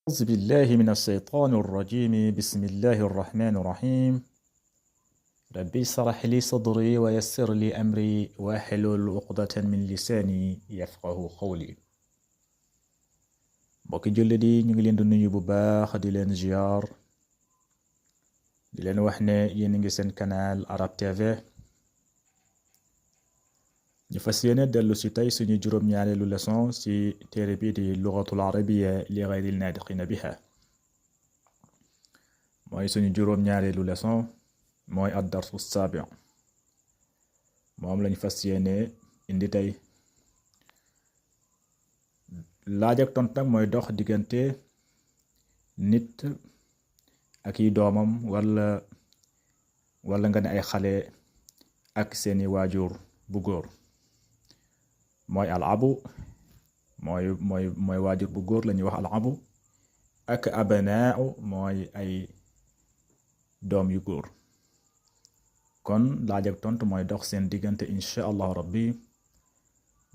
أعوذ بالله من الشيطان الرجيم بسم الله الرحمن الرحيم ربي اشرح لي صدري ويسر لي أمري واحلل عقدة من لساني يفقه قولي mbokki jullit yi ñu ngi leen di nuyu bu baax di leen ziar di leen wax ne yéen a ngi seen canal Arab TV ñu fas yéene dellu si tey suñu juróom-ñaareelu leçon ci téere bi di lugatul arabiya li ghayril naatiqiina biha mooy suñu juróom-ñaareelu leçon mooy ad-darsu saabi moom lañ fas yéene indi tey laaj ak tontu nag mooy dox diggante nit ak yi doomam wala nga ne ay xale ak seeni waajur bu góor mooy al abu mooy waajur bu góor la ñuy wax al abu ak abanaau mooy ay doom yu góor kon laaj ak tontu mooy dox seen diggante insha allahu rabbi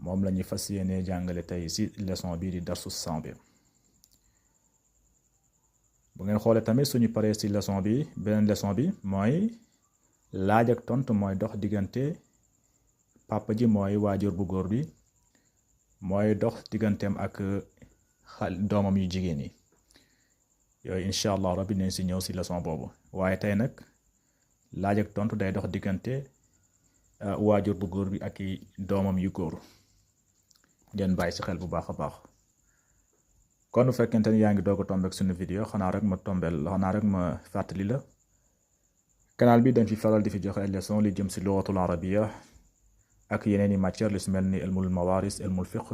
moom la ñuy fas yéene jàngale tey ci leçon bii di darsu saabi bu ngeen xoolee tamit suñu paree ci leçon bi beneen leçon bi mooy laaj ak tontu mooy dox diggante papa ji mooy waajur bu góor bi mooy dox digganteem ak doomam yu jigéen yi yooyu incha allah rabbi nañ ci ñëw ci leçon boobu waaye tey nag laaj ak tontu day dox diggante waajur bu góor bi ak i doomam yu góor ngeen bàyyi ci xel bu baax a baax kon bu fekkente ni yaa ngi doog a tombe ak suñu vidéo xanaa rek ma fàttali la canal bi dañ fi faral di fi joxe ay leçon li jëm ci lugatul arabiya ak yeneen i matière lu ci mel ni ilmul mawaris ilmul fiqh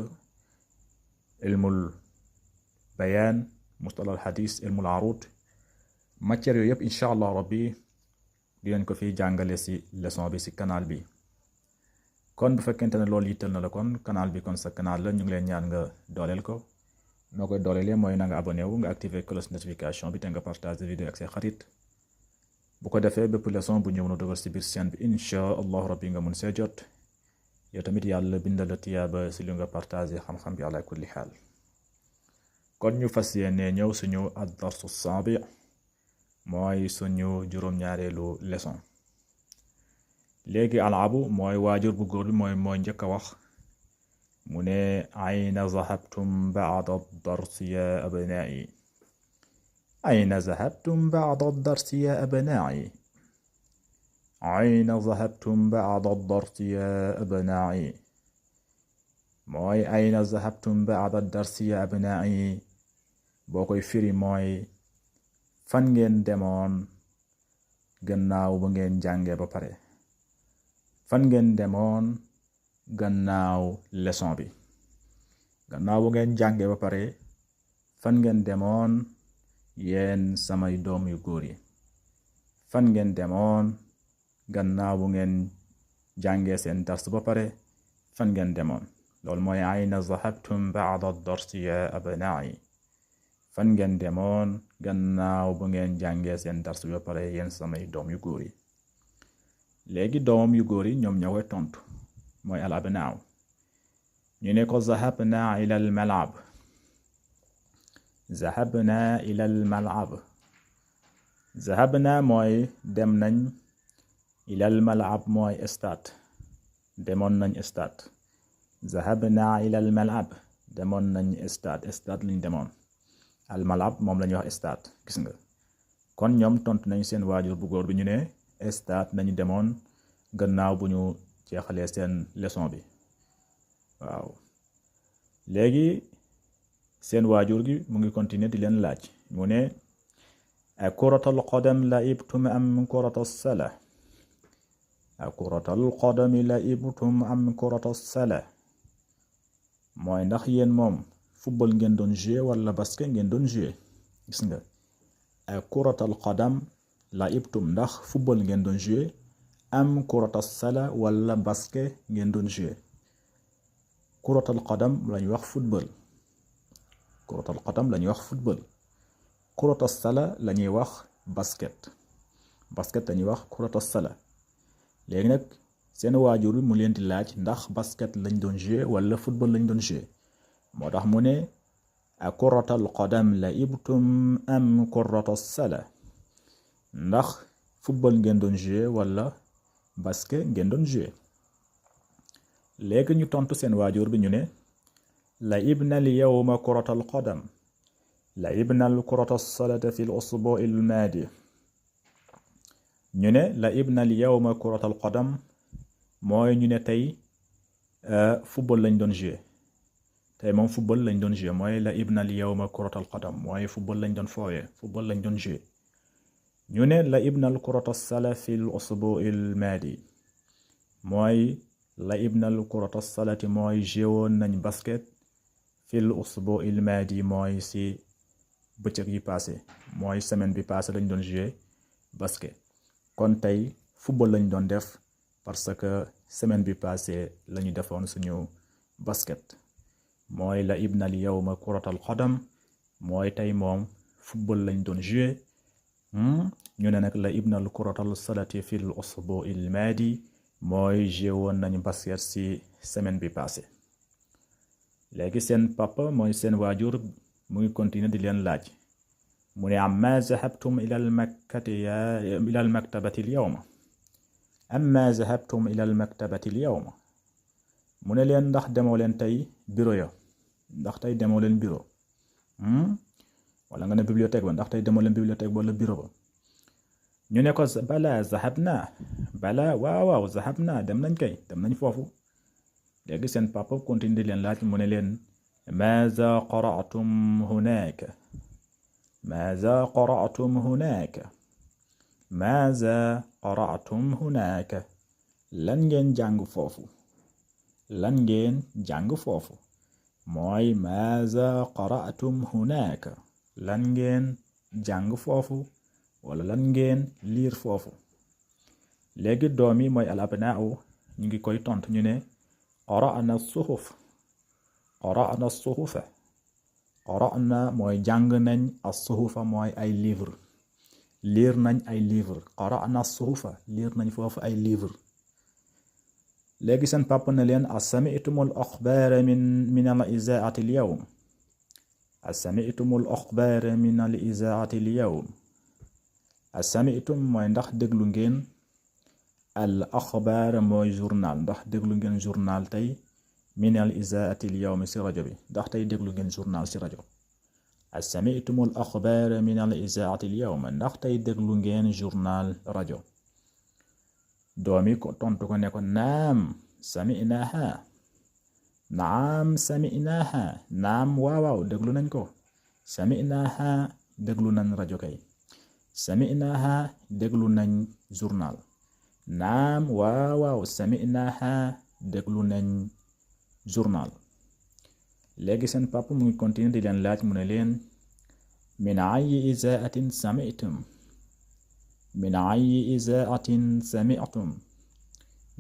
ilmul bayaan mustalah al hadis ilmul arud matière yooyu yëpp incha allah rabbi dinañ ko fi jàngale ci leçon bi ci canal bi kon bu fekkente ne loolu yittal na la kon canal bi kon sa canal la ñu ngi leen ñaan nga dooleel ko noo koy dooleelee mooy na nga abonné wu nga activer cloche notification bi te nga partager vidéo ak say xarit bu ko defee bépp leçon bu ñëw na dugal ci biir chaîne bi incha allah rabbi nga mun see jot yow tamit yàlla bindal la tiyaaba ci lu nga partager xam-xam bi ala kulli xaal kon ñu fas yéene ñëw suñu ad-darsu saabi mooy suñu juróom-ñaareelu leçon léegi alabu mooy waajur bu góor bi mooy njëkk a wax mu ne ayna zahabtum ba'da ad-darsi ya abnaa'i ayna zahabtum ba'da ad-darsi ya abnaa'i ayna zahabtum ba'da ad-darsi ya abnaa'i mooy ayna zahabtum ba'da ad-darsi ya abnaa'i boo koy firi mooy fan ngeen demoon gannaaw ba ngeen jàngee ba pare fan ngeen demoon gannaaw leçon bi gannaaw ba ngeen jàngee ba pare fan ngeen demoon yéen samay doom yu góor yi fan ngeen demoon gannaaw bu ngeen jàngee seen dars ba pare fan ngeen demoon loolu mooy ayna zahabtum ba'da ad-darsi ya abnaa'i fan ngeen demoon gannaaw bu ngeen jàngee seen dars ba pare yéen samay doom yu góor yi léegi doomam yu góor yi ñoom ñoo koy tontu mooy al abnaaw ñu ne ko zahabna ila al mal'ab zahabna ila al mal'ab zahabna mooy dem nañ ila al mal'ab mooy stade demoon nañ stade zahabna ila al mal'ab demoon nañ stade lañ demoon al mal'ab moom la ñuy wax stade gis nga kon ñoom tontu nañ seen waajur bu góor bi ñu ne stade nañu demoon gannaaw bu ñu jeexalee seen leçon bi waaw léegi seen waajur gi mu ngi continuer di leen laaj mu ne akuratal qadam la'ibtum am kuratas salah akuratal qadami la'ibtum am kuratas salah mooy ndax yéen moom football ngeen doon jouer wala basket ngeen doon jouer gis nga akuratal qadam la'ibtum ndax football ngeen doon jouer am kuratas sala wala basket ngeen doon jouer kuratal qadam lañuy wax football kuratal qadam lañuy wax football kuratas sala lañuy wax basket lañuy wax kuratas sala léegi nag seen waajur bi mu leen di laaj ndax basket lañ doon jouer wala football lañ doon jouer moo tax mu ne a kuratal qadam la'ibtum am kuratas sala ndax football ngeen doon jouer wala basket ngeen doon jouer léegi ñu tontu seen waajur bi ñu ne la'ibna al yawma kuratal qadam la'ibna al kuratas salata fi al usbu' al maadi ñu ne la'ibna al yawma kuratal qadam mooy ñu ne tey football lañ doon jouer tey moom football lañ doon jouer mooy la'ibna al yawma kuratal qadam mooy football lañ doon foowee football lañ doon jouer ñu ne la'ibna al kuratas sala fi al usbu' al maadi mooy la'ibna al kuratas salati mooy jouer nañ basket fi al usbu' al maadi mooy si bëccëg yi passé mooy semaine bi passé lañ doon jouer basket kon tey football lañ doon def parce que semaine bi passé lañu defoon suñu basket mooy la'ibna al yawma kuratal qadam mooy tey moom football lañ doon jouer ñu ne nag la'ibna al kuratal salati fi al usbu' al maadi mooy jouer woon nañu basket ci semaine bi passé léegi seen papa mooy seen waajur mu ngi continuer di leen laaj mu ne amma zahabtum ila al maktabati al yawma amma zahabtum ila al maktabati al yawma mu ne leen ndax demoo leen tey bureau ya ndax tey demoo leen bureau wala nga ne bibliothèque ba ndax tey demoo leen bibliothèque wala bureau ba ñu ne ko bala zahabna bala waaw zahabna dem nañ kay dem nañ foofu léegi seen papa continue di leen laaj mu ne leen maaza qara'tum hunaaka maaza qara'tum hunaaka maaza qara'tum hunaaka lan ngeen jàng foofu lan ngeen jàng foofu mooy maaza qara'tum hunaaka lan ngeen jàng foofu wala lan ngeen liir foofu léegi doom yi mooy al abnaaw ñu ngi koy tontu ñu ne qara'na suhuf qara'na suhufa qara'na mooy jàng nañ as-suhufa mooy ay livre liir nañ ay livre qara'na suhufa liir nañ foofu ay livre léegi seen papa ne leen asami'tumul akhbaara min al izaa'ati al yawm asami'tumul akhbaara min al izaa'ati al yawm asami'tum mooy ndax déglu ngeen al akhbaar mooy journal ndax déglu ngeen journal tey min al izaa'ati al yawm si rajo bi ndax tey déglu ngeen journal si rajo asami'tumul akhbaar min al izaa'ati al yawm ndax tey déglu ngeen journal rajo doomi ko tontu ko ne ko naam sami'naha naam sami'naha naam waaw déglu nañ ko sami'naha déglu nañ rajo kay sami'naha déglu nañ journal naam waaw sami'naha déglu nañ journal léegi seen papa mu ngi continuer di leen laaj mu ne leen min ayyi izaa'atin sami'tum min ayyi izaa'atin sami'tum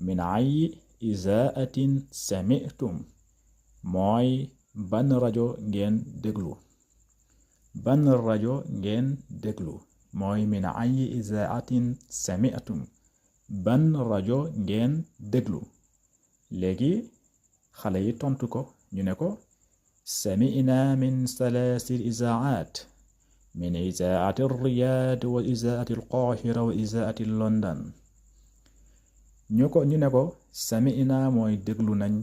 min ayyi izaa'atin sami'tum mooy ban rajo ngeen déglu ban rajo ngeen déglu mooy min ayyi izaa'atin sami'tum ban rajo ngeen déglu léegi xale yi tontu ko ñu ne ko sami'na min salaasil izaa'aat min izaa'ati Riyaad wa izaa'ati Qaahira wa izaa'ati London ñu ne ko sami'na mooy déglu nañ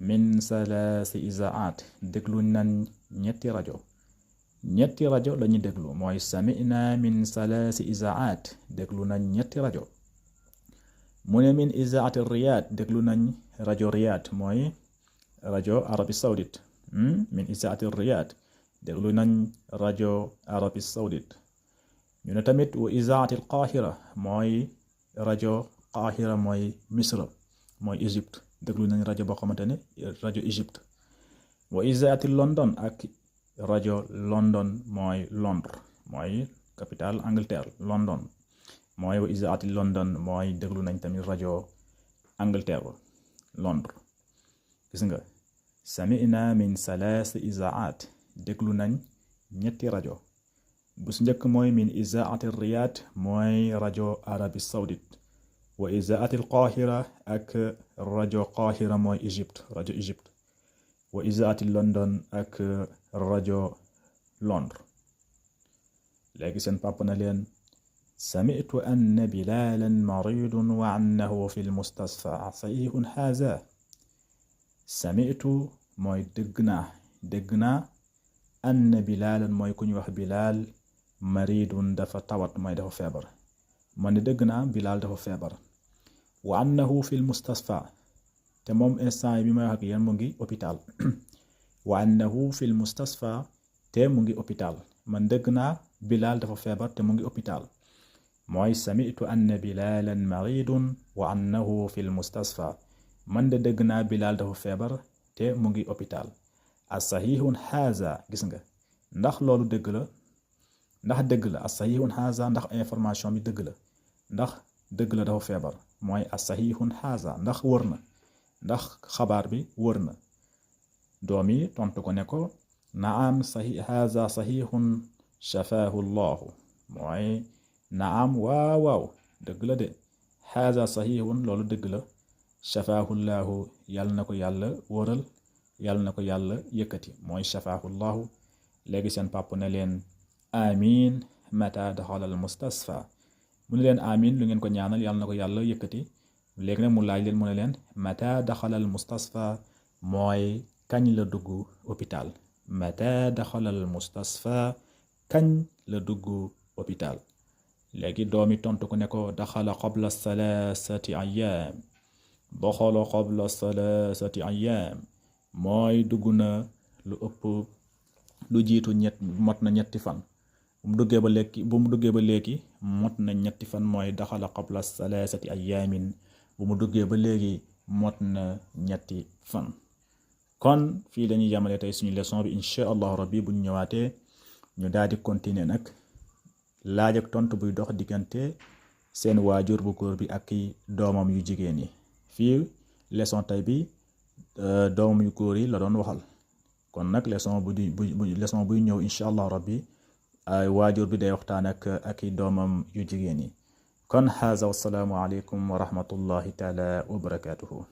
min salaasi izaa'aat déglu nañ ñetti rajo lañu déglu mooy sami'na min salaasi izaa'aat déglu nañ ñetti rajo mu ne min izaa'ati Riyaad déglu nañ rajo Riyaad mooy rajo Arabie Saoudite min izaa'ati Riyaad déglu nañ rajo Arabie Saoudite ñu ne tamit wa izaa'ati Qaahira mooy rajo Qaahira mooy Misra mooy Égypte déglu nañ rajo boo xamante ne rajo Égypte wa izaa'ati London ak rajo London mooy Londres mooy capitale Angleterre London mooy wa izaa'ati London mooy déglu nañ tamit rajo Angleterre Londres gis nga sami'na min salaasi izaa'aat déglu nañ ñetti rajo bu su njëkk mooy min izaa'ati Riyaad mooy rajo Arabie Saoudite wa izaa'ati Qaahira ak rajo Qaahira mooy Égypte rajo Égypte wa izaati London ak rajo Londres léegi seen papa na leen sami'tu anna bilalan maridun wa annahu fi lmustasfa sahihun haza sami'tu mooy dégg naa anna bilalan mooy ku ñu wax bilaal maridun dafa tawat mooy dafa feebar man dégg naa bilaal dafa feebar wa annahu fi lmustasfa te moom instant bi may wax ak yéen mu ngi hôpital wa annahu fi lmustasfa te mu ngi hôpital man dégg naa bilaal dafa feebar te mu ngi hôpital mooy sami'tu anna bilalan maridun wa annahu fi lmustasfa man de dégg naa bilaal dafa feebar te mu ngi hôpital as-sahihun haza gis nga ndax loolu dëgg la ndax dëgg la as-sahihun haza ndax information bi dëgg la ndax dëgg la dafa feebar mooy as-sahihun haza ndax wër na ndax xabaar bi wër na doom yi tontu ko ne ko naam sahih haza sahihun shafaahu llahu mooy naam waaw dëgg la de haza sahihun loolu dëgg la shafaahu llahu yàlla na ko yàlla wëral yàlla na ko yàlla yëkkati mooy shafaahu llahu léegi seen pàpp ne leen amin mata daxala al mustasfa mu ne leen amin lu ngeen ko ñaanal yàlla na ko yàlla yëkkati léegi nag mu laaj leen mu ne leen mata daxala al mustasfa mooy kañ la dugg hôpital mata daxala al mustasfa kañ la dugg hôpital léegi doomi tontu ko ne ko daxala qabla salasati ayam daxala qabla salasati ayam mooy dugg na lu ëpp lu jiitu mot na ñetti fan bu mu duggee ba léegi mot na ñetti fan mooy daxala qabla salasati ayamin bu mu duggee ba léegi mot na ñetti fan kon fii lañuy yamale tey suñu leçon bi insha allahu rabbi bu ñu ñëwaatee ñu daal di continuer nag laaj ak tontu buy dox diggante seen waajur bu góor bi ak doomam yu jigéen yi fii leçon tey bi doomam yu góor yi la doon waxal kon nag leçon buy ñëw insha allahu rabbi ay waajur bi day waxtaan ak doomam yu jigéen yi kon haza wassalaamu aleykum wa rahmatullahi taala wa barakatuhu